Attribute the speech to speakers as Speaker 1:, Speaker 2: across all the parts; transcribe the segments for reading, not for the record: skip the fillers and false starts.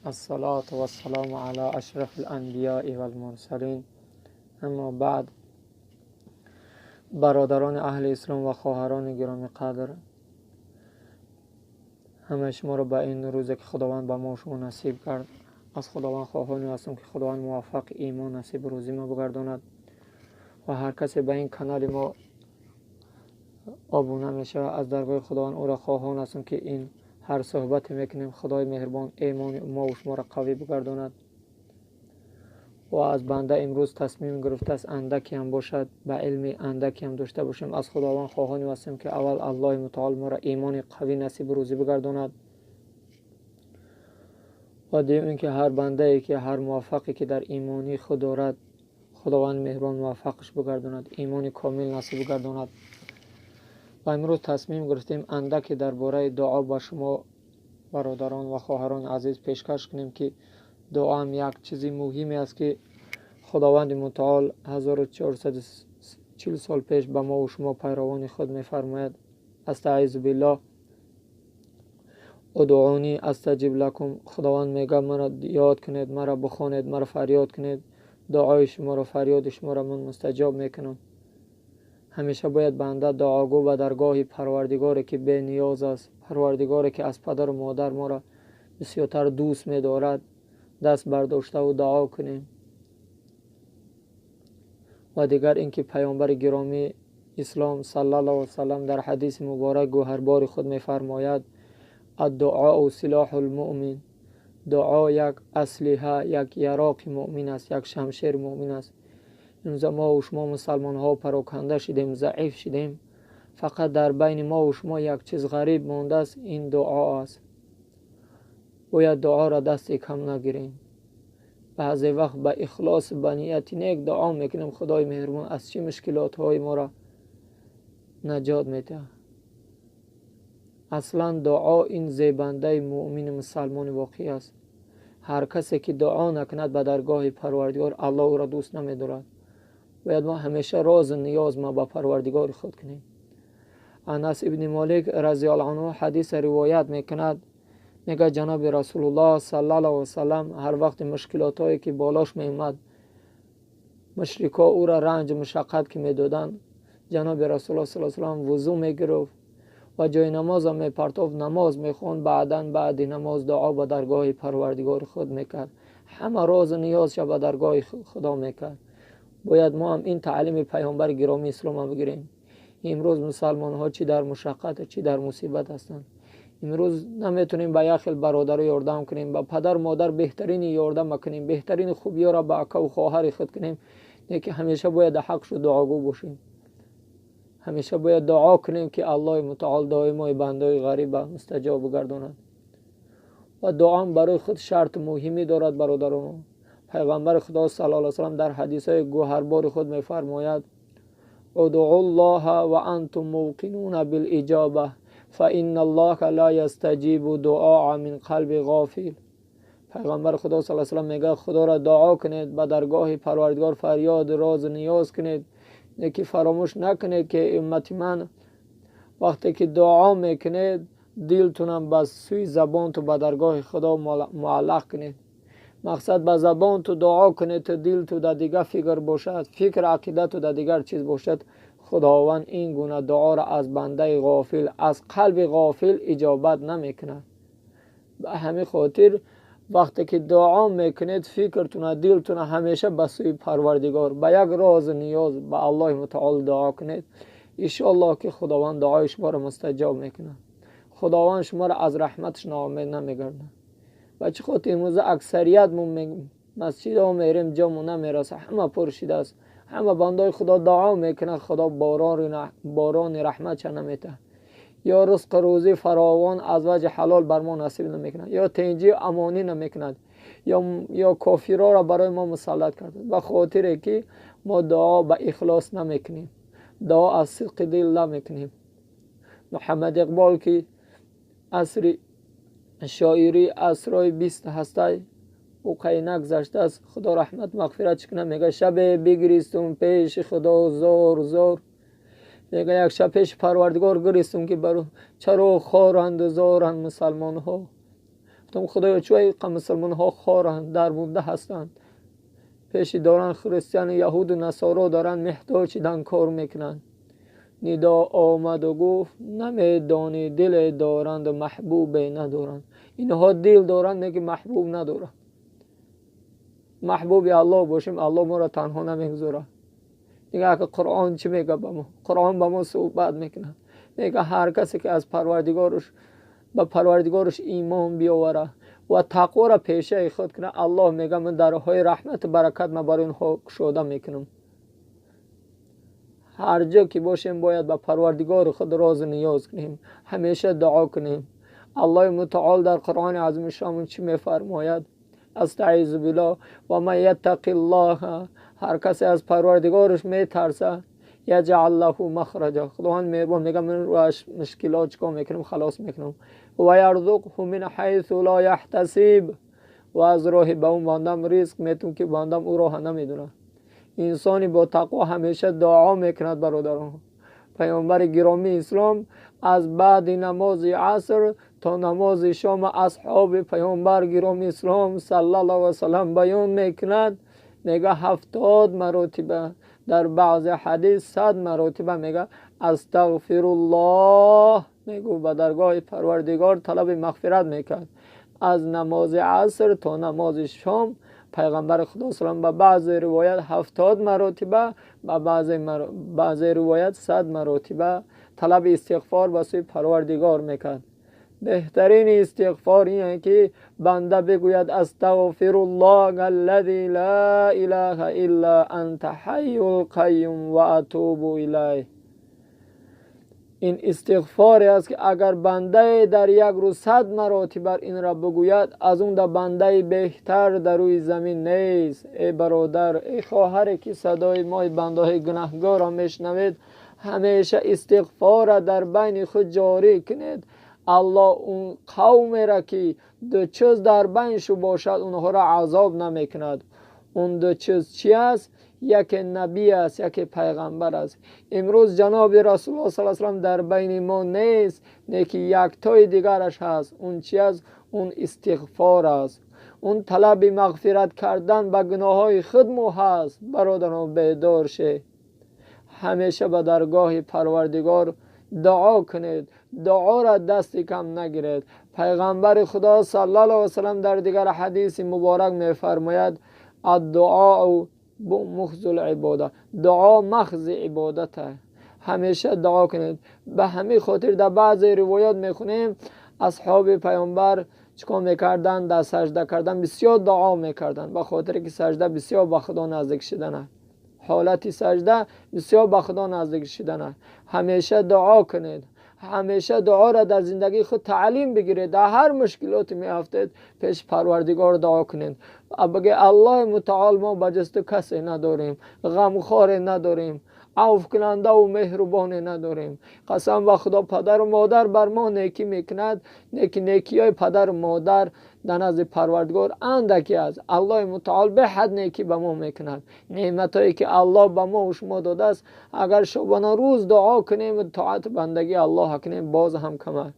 Speaker 1: Ассалату вассаламу ала ашрафил анбиёи вал мурсалин. Аммо баъд, бародарони аҳли ислом ва хоҳарони гиромиқадр, ҳамаи шуморо ба ин рӯзе ки Худованд ба мо шумо насиб кард, аз Худованд хоҳоне ҳастам ки Худованд муваффақ имон насиб рӯзӣ мо бигардонад ва ҳар касе ба ин канали мо обуна мешавад, аз даргоҳи Худованд ӯро хоҳон ҳастам ки ин ҳар суҳбате мекунем, Худои меҳрубон имони мо ва шуморо қавӣ бигардонад. Ва аз банда имрӯз тасмим гирифтааст андаке ҳам бошад, ба илми андаке ҳам дошта бошем. Аз Худованд хоҳоне ҳастем ки аввал Аллоҳи мутаол моро имони қавӣ насиб рӯзӣ бигардонад ва дуюм ин ки ҳар бандае ки ҳар муваффақе ки дар имонии худ дорад, Худованд меҳрубон муваффақаш бигардонад, имони комил насиб бигардонад. Ва имрӯз тасмим гирифтем андаке дар бораи дуо ба шумо бародарон ва хоҳарони азиз пешкаш кунем, ки дуоам як чизи муҳиме аст ки Худованди мутаол 1440 сол пеш ба мо ва шумо пайравони худ мефармояд: астаизу биллоҳ, удъуни астаҷиб лакум. Худованд мегӯяд: маро ёд кунед, маро бихонед, маро фарёд кунед, дуои шуморо, фарёди шуморо ман мустаҷоб мекунам. Ҳамеша бояд банда дуогӯ ба даргоҳи Парвардигоре ки бениёз аст, Парвардигоре ки аз падару модар моро бисёртар дӯст медорад, даст бардоштаву дуо кунем. Ва дигар ин ки паёмбари гиромии ислом саллаллоҳу алайҳи васаллам дар ҳадиси муборак гӯҳарбори худ мефармояд: аддуоу силоҳул муъмин. Дуо як аслиҳа, як яроқи муъмин аст, як шамшери муъмин аст. Имрӯза мо ва шумо мусалмонҳо пароканда шидем, заиф шидем. Фақат дар байни мо ва шумо як чиз ғариб мондааст, ин дуо аст. Бояд дуоро дасти кам нагирем. Баъзе вақт ба ихлос, ба нияти нек дуо мекунем, Худои меҳрубон аз чӣ мушкилотҳои моро наҷот медиҳад. Аслан дуо ин зебандаи муъмини мусалмони воқеӣ аст. Ҳар касе ки дуо накунад ба даргоҳи Парвардигор, Аллоҳ ӯро дӯст намедорад. Бояд мо ҳамеша розу ниёз мо ба Парвардигори худ кунем. Анас ибни Молик разияллоҳу анҳу ҳадиса ривоят мекунад, мегӯяд: ҷаноби Расулуллоҳ саллаллоҳу алайҳи васаллам ҳар вақти мушкилотҳое ки болош меомад, мушрикҳо ӯро ранҷу мушаққат ки медоданд, ҷаноби Расулуллоҳ саллаллоҳу алайҳи васаллам вузӯ мегирифт ва ҷои намозам мепартофт, намоз мехонд, баъдан баъди намоз дуо ба даргоҳи Парвардигори худ мекард. Ҳама розу ниёзша ба даргоҳи Худо мекард. Бояд мо ҳам ин таълими паёмбари гиромии исломро бигирем. Имрӯз мусалмонҳо чӣ дар мушаққат, чӣ дар мусибат ҳастанд. Имрӯз наметонем ба як хел бародаро ёрдам кунем, ба падару модар беҳтарини ёрдам кунем, беҳтарини хубиёро ба акаву хоҳари худ кунем, лекин ҳамеша бояд дар ҳақшу дуогӯ бошем. Ҳамеша бояд дуо кунем ки Аллоҳи мутаол доимои бандаҳои ғариба мустаҷоб бигардонад. Ва дуоам барои худ шарти муҳимӣ дорад, бародарон. Пайғамбари Худо саллаллоҳу алайҳи васаллам дар ҳадисҳои гӯҳарбори худ мефармояд: удъуллоҳа ва антум муқинуна билиҷоба фаинналлоҳа ла ястаҷибу дуоа мин қалби ғофил. Пайғамбари Худо саллаллоҳу алайҳи васаллам мегӯяд: Худоро дуо кунед, ба даргоҳи Парвардигор фарёд, розу ниёз кунед, лекин фаромӯш накунед ки уммати ман вақте ки дуо мекунед, дилтунам ба сӯи забонту ба даргоҳи Худо муаллақ кунед. Мақсад ба забонту дуо кунед, то дилту дар дигар фикр бошад, фикр ақидату дар дигар чиз бошад. Худованд ин гуна дуоро аз бандаи ғофил, аз қалби ғофил иҷобат намекунад. Ба ҳамин хотир вақте ки дуо мекунед, фикртуна, дилтуна ҳамеша ба сӯи Парвардигор, ба як розу ниёз ба Аллоҳи мутаол дуо кунед. Иншоаллоҳ ки Худованд дуои шуморо мустаҷоб мекунад. Худованд шуморо аз раҳматаш ноумед намегардонад. Ба чӣ хотир имрӯза аксарият мо масҷидҳо мерем, ҷомо намерасад, ҳама пур шидааст, ҳама бандаҳои Худо дуо мекунанд, Худо борони раҳматша наметаҳад, ё ризқу рӯзӣ фаровон аз ваҷҳи ҳалол бар мо насиб намекунад, ё тинҷӣ амонӣ намекунад, ё кофирҳоро барои мо мусаллат кард. Ба хотире ки мо дуо ба ихлос намекунем, дуо аз сидқи дил намекунем. Муҳаммад Иқбол ки асри шоирӣ асрҳои бист ҳастай, ӯ қай нагзаштааст, Худо раҳмат мағфират кунад, мегӯяд: шабе бигиристум пеши Худо зор зор. Мегӯяд: як шаб пеши Парвардигор гиристум ки чаро хоранду зоранд мусалмонҳо. Гуфтам худоё чӯ инқа мусулмонҳо хоранд, дармонда ҳастанд, пеши доранд христиан, яҳуду насоро доранд меҳтоҷ шидан кор мекунанд. Нидо омаду гуфт намедонӣ диле доранд маҳбубе надоранд. Инҳо дил доранд не ки маҳбуб надоранд. Маҳбуби Аллоҳ бошем, Аллоҳ моро танҳо намегузорад. Нигоҳ ки Қуръон чӣ мегӯяд ба мо? Қуръон ба мо суҳбат мекунад. Мегӯяд ҳар касе ки аз Парвардигораш ба Парвардигораш имон биёварад ва тақворо пешаи худ кунад, Аллоҳ мегӯяд ман дарҳои раҳмату баракат ман барои онҳо кушода мекунам. Ҳар ҷо ки бошем бояд ба Парвардигори худ розу ниёз кунем, ҳамеша дуо кунем. Аллоҳи мутаол дар Қуръони азимушшон чӣ мефармояд? Астаизу биллоҳ ва ман яттақиллоҳ, ҳар касе аз Парвардигораш метарсад, яҷъал лаҳу махраҷа, Худованд меҳрубон мегӯяд ман аз мушкилот чикор мекунам? Халос мекунам. Ва ярзуқҳу мин ҳайсу ло яҳтасиб, ва аз роҳи ба ӯ бандам ризқ метум ки бандам ӯ роҳа намедонад. Инсони бо тақво ҳамеша дуо мекунад. Бародарон, паёмбари гиромии ислом аз баъди намози аср то намози шом асҳоби паёмбар гиромии ислом саллаллоҳу алайҳи васаллам баён мекунад, мегӯяд 70 маротиба, дар баъзе ҳадис 100 маротиба мегӯяд астағфируллоҳ, мегӯ ба даргоҳи Парвардигор талаби мағфират мекард. Аз намози аср то намози шом пайғамбари Худо саллаллоҳу ба баъзе ривоят 70 маротиба, ба баъзе ривоят 100 маротиба талаби истиғфор ба сӯи Парвардигор мекард. Беҳтарини истиғфор ин аст ки банда бигӯяд астағфируллоҳ аллази ла илаҳа илла анта ҳайюл қайюм ва атубу илайҳ. Ин истиғфоре аст ки агар бандае дар як рӯз 100 маротиба инро бигӯяд, аз он да бандаи беҳтар дар рӯи замин нест. Эй бародар, эй хоҳаре ки садои мои бандаҳои гунаҳгорро мешунавед, ҳамеша истиғфорро дар байни худ ҷорӣ кунед. Аллоҳ он қавмеро ки ду чиз дар байншу бошад, онҳоро азоб намекунад. Он ду чиз чи аст? Яке набӣ аст, яке пайғамбар аст. Имрӯз ҷаноби Расулуллоҳ саллаллоҳу алайҳи васаллам дар байни мо нест, не ки яктои дигараш ҳаст. Он чи аст? Он истиғфор аст, он талаби мағфират кардан ба гуноҳҳои худ мо ҳаст. Бародарон, бедор шед, ҳамеша ба даргоҳи Парвардигор дуо кунед, дуоро дасти кам нагиред. Пайғамбари Худо саллаллоҳу алайҳи васаллам дар дигар ҳадиси муборак мефармояд: аддуоу мухзул ибода, дуо махзи ибодат аст. Ҳамеша дуо кунед. Ба ҳамин хотир дар баъзе ривоят мехонем асҳоби пайғамбар чикор мекарданд? Дар сажда кардан бисёр дуо мекарданд, ба хотире ки сажда бисёр ба Худо наздик шудан аст. Ҳолати сажда бисёр ба Худо наздик шудан аст. Ҳамеша дуо кунед, ҳамеша дуоро дар зиндагии худ таълим бигиред. Дар ҳар мушкилоте меафтед, пеш Парвардигор дуо кунед. Бигӯед Аллоҳи мутаол мо ба ҷуз ту касе надорем, ғамхоре надорем, авфкунандаву меҳрубоне надорем. Қасам ба Худо, падару модар бар мо некӣ мекунад, неки некиҳои падару модар дар назди Парвардигор андаке аст. Аллоҳи мутаол беҳад некӣ ба мо мекунад. Неъматҳое ки Аллоҳ ба мо шумо додааст, агар шобона рӯз дуо кунем, тоату бандагии Аллоҳ кунем, боз ҳам кам аст.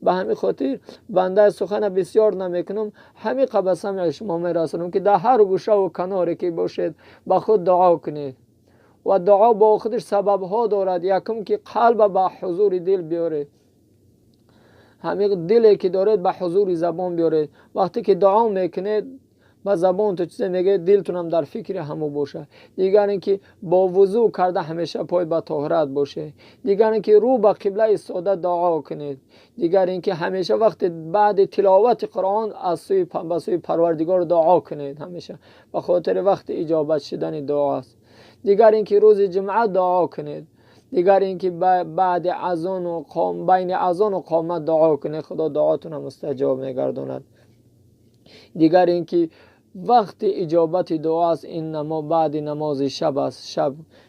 Speaker 1: Ба ҳамин хотир банда сухана бисёр намекунам, ҳамин ба самъи шумо мерасонам ки дар ҳар гӯшаву каноре ки бошед, ба худ дуо кунед. Ва дуо бо худаш сабабҳо дорад. Якум ки қалба ба ҳузури дил биёред, ҳамин диле ки доред ба ҳузури забон биёред. Вақте ки дуо мекунед, ба забон ту чизе мегӯед, дилтунам дар фикри ҳамо бошад. Дигар ин ки бо вузӯ карда ҳамеша пой ба тоҳират бошед. Дигар ин ки рӯ ба қибла истода дуо кунед. Дигар ин ки ҳамеша вақте баъди тиловати Қуръон аз сӯи ба сӯи Парвардигор дуо кунед, ҳамеша ба хотири вақти иҷобат шудани дуо аст. Дигар ин ки рӯзи ҷумъа дуо кунед. Дигар ин ки баъди азону байни азону қомат дуо кунед, Худо дуотонро мустаҷоб мегардонад. Дигар ин ки вақти иҷобати дуо аст, ин баъди намози шаб аст.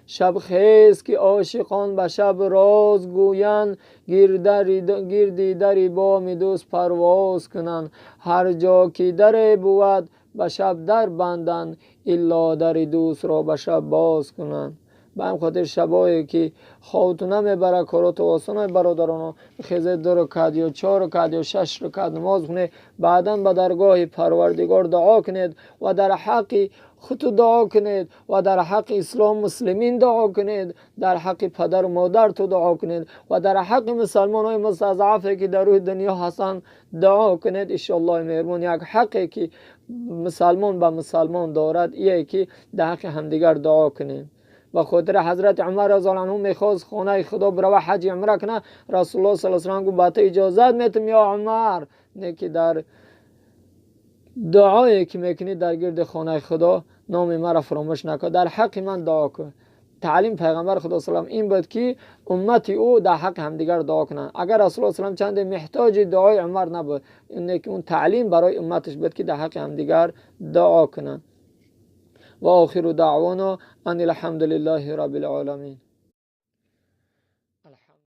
Speaker 1: Шаб хез ки ошиқон ба шаб роз гӯянд, гирди дари боми дӯст парвоз кунанд. Ҳар ҷо ки даре бувад ба шаб дар банданд, илло дари дӯстро ба шаб боз кунанд. Ба ҳам хотир шабое ки хобту намебара, короту осон, бародароно, хезе 2 ракат ё 4 ракат ё 6 ракат намоз хунед, баъдан ба даргоҳи Парвардигор дуо кунед ва дар ҳаққи худ дуо кунед ва дар ҳаққи ислом муслимин дуо кунед, дар ҳаққи падару модарату дуо кунед ва дар ҳаққи мусалмонҳои мустазъафе ки дар рӯи дунё ҳастанд дуо кунед. Иншоаллоҳ меҳрубон, як ҳаққе ки мусалмон ба мусалмон дорад ие ки дар ҳаққи ҳамдигар дуо кунем. Ба хотири ҳазрати Умар разияллоҳу анҳу мехост хонаи Худо бирава ҳаҷи умра кунад, Расулуллоҳ саллаллоҳу алайҳи васаллам гуфт: ба ту иҷозат метам ё Умар, не ки дар дуое ки мекунӣ дар гирди хонаи Худо номи маро фаромӯш накун, дар ҳаққи ман дуо кун. Таълим пайғамбар Худо саллаллоҳу алайҳи васаллам ин буд ки уммати ӯ дар ҳаққи ҳамдигар дуо кунанд. Агар Расулуллоҳ саллаллоҳу алайҳи васаллам чанде меҳтоҷи дуои Умар набуд, не ки он таълим барои умматаш буд ки дар ҳаққи ҳамдигар дуо кунанд. Ва охиру даъвона ан алҳамдулиллаҳи раббил оламин.